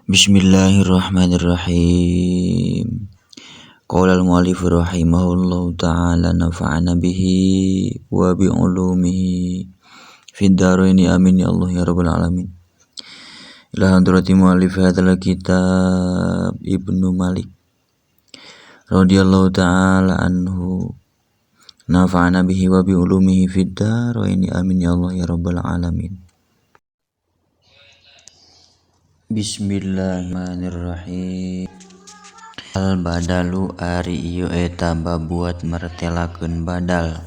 Bismillahirrahmanirrahim. Qala al-mu'allif rahimahullahu ta'ala nafa'ana bihi wa bi ulumihi fid dharaini amin ya Allah ya rabbal alamin. Ila hadrati mu'allif hadzal kitab Ibnu Malik radhiyallahu ta'ala anhu nafa'ana bihi wa bi ulumihi fid dharaini amin ya Allah ya rabbal alamin. Bismillahirrahmanirrahim. Al badalu ari ieu eta babuat mertelakeun badal.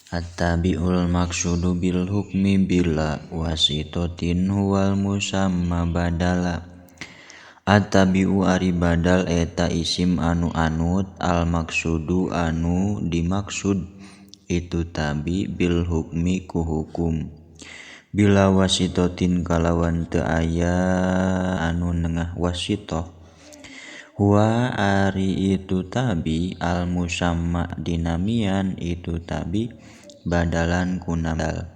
At-tabi'ul maqsudu bil hukmi bila wasitatin huwal musamma badala. At-tabi'u ari badal eta isim anu anut al maqsudu anu dimaksud itu tabi bil hukmi ku hukum. Bila wasitotin kalawan teu aya anu nengah wasitoh. Huwa ari itu tabi al musamma dinamian itu tabi badalan kuna badal.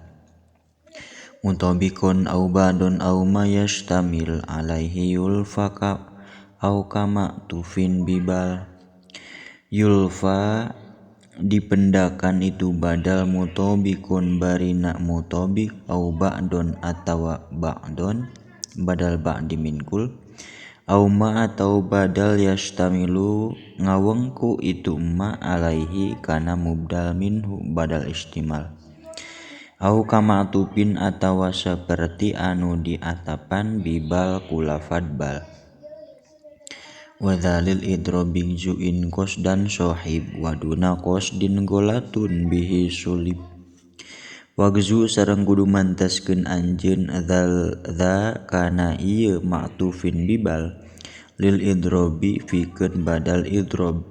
Mutabikon au ba'don au ma yashtamil alaihi yulfaka au kama tufin bibal. Yulfa dipendakan itu badal mutobikun barina mutobik au ba'don atawa ba'don badal ba'di minkul au ma atau badal yastamilu ngawengku itu ma alaihi kana mubdal minhu badal istimal au kama tupin atawa seperti anu diatapan bibal kulafad bal. Wadhalil idrobing zu'in qosdan sohib waduna qosdin golatun bihi sulib. Wagzu sareng kudu manteskeun anjeun dzal dza kana ieu ma'tufin bibal lil idrobi fikeun badal idrob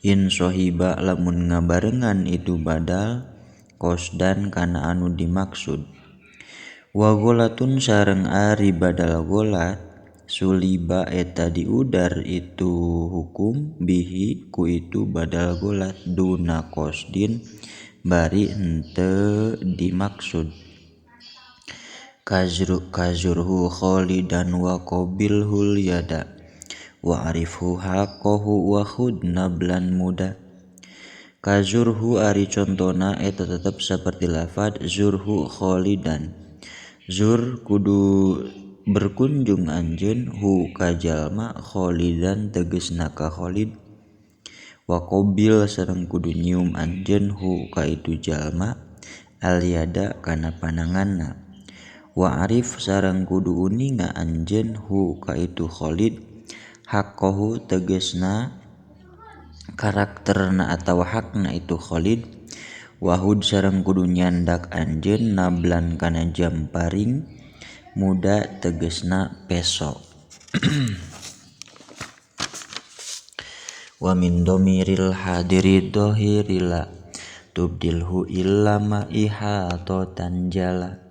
in sohiba lamun ngabarengan itu badal qosdan kana anu dimaksud. Wa golatun sareng ari badal golat suliba eta diudar itu hukum bihi ku itu badal golat duna qosdin bari henteu dimaksud. Kazurhu khalidan wa qabilhul yada wa arifhu haqqahu wa khud nablan muda. Kazurhu ari contona eta tetep seperti lafad zurhu khalidan. Zur kudu berkunjung anjeun hu ka jalma khalidan tegesna ka Khalid. Wa qabil sareng kudu nyium anjeun hu ka itu jalma alyada kana pananganna. Wa arif sareng kudu uninga anjeun hu ka itu Khalid haqqahu tegesna karakterna atawa hakna itu Khalid. Wahud sareng kudu nyandak anjeun nablan kana jamparing muda tegesna peso. Wa min domiril hadiri dohirila tubdilhu illa ma ihatatan jala.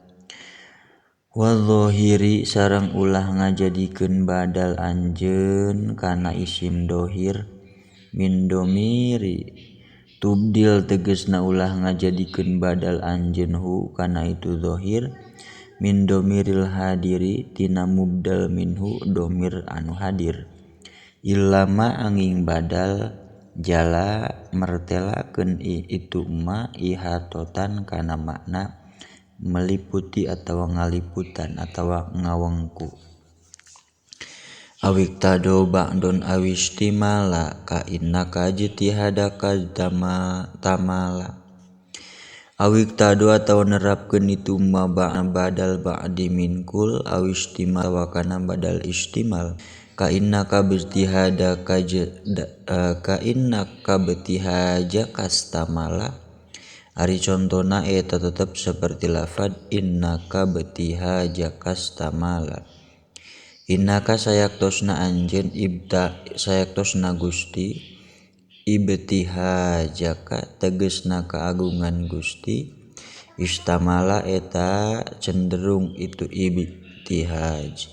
Wa dhohiri sareng ulah ngajadikeun badal anjeun kana isim dohir min domiri tubdil tegesna ulah ngajadikeun badal anjeun hu kana itu dhohir min domiril hadiri tina mubdal minhu domir anu hadir. Ilama angin badal jala mertelakeun itu ma ihatotan kana makna meliputi atawa ngaliputan atawa ngawengku. Awik tado ba'don awistimala ka innaka jtihadaka tamala. Awik tado atawa nerapkeun itu ma badal ba'di minkul awistimal wa kana badal istimal ka innaka bijtihada ka innaka btihaja kastamala. Ari contona eta tetep seperti lafad innaka btihaja kastamala. Innaka sayaktosna anjeun ibta sayaktosna Gusti ibtihajaka tegesna keagungan Gusti istamala eta cenderung itu ibtihaj.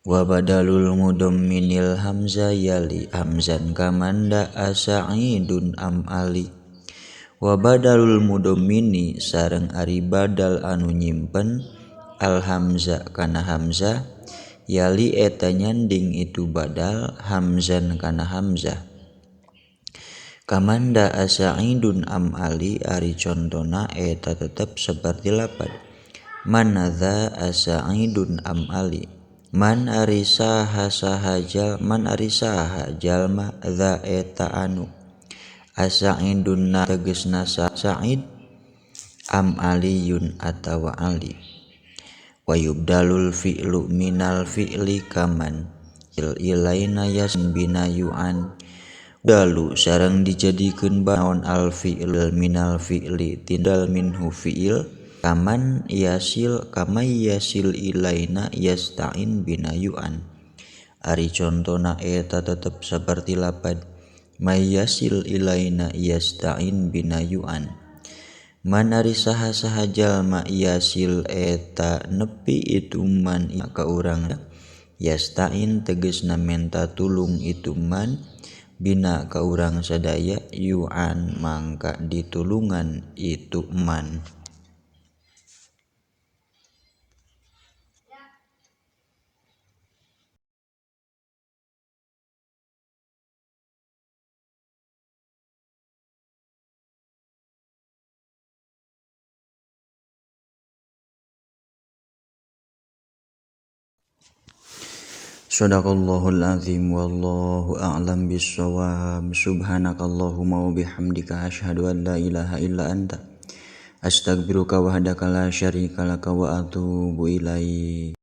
Wa badalul mudamminil hamza yali hamzan kamanda asaidun am ali. Wa badalul mudammini sareng ari badal anu nyimpen al hamza kana hamzah Yali eta nyanding itu badal hamzan kana hamzah. Kamanda asaidun am ali ari contona eta tetep seperti lapad man dza asaidun am ali. Man ari saha saha jal man ari saha jalma dza eta anu asaidun na tegesna sa'id am aliyun atawa ali. Wa yubdalul fi'lu minal fi'li kaman il ilaina yas bina yu'an dalu sareng dijadikeun naon al fi'il minal fi'li tindal minhu fi'il kaman yasil kamay yasil ilaina yasta'in bina yu'an ari contona eta tetep saperti lapad may yasil ilaina yasta'in bina yu'an. Man ari saha-saha jalma yasil eta nepi itu man ka urang yasta'in tegesna menta tulung itu man bina ka urang sadaya yu'an mangka ditulungan itu man. Shadaqallahul azim wallahu a'lam bissawab. Subhanakallahumma wa bihamdika asyhadu an la ilaha illa anta astaghfiruka wahdaka la syarika laka wa atubu ilaik.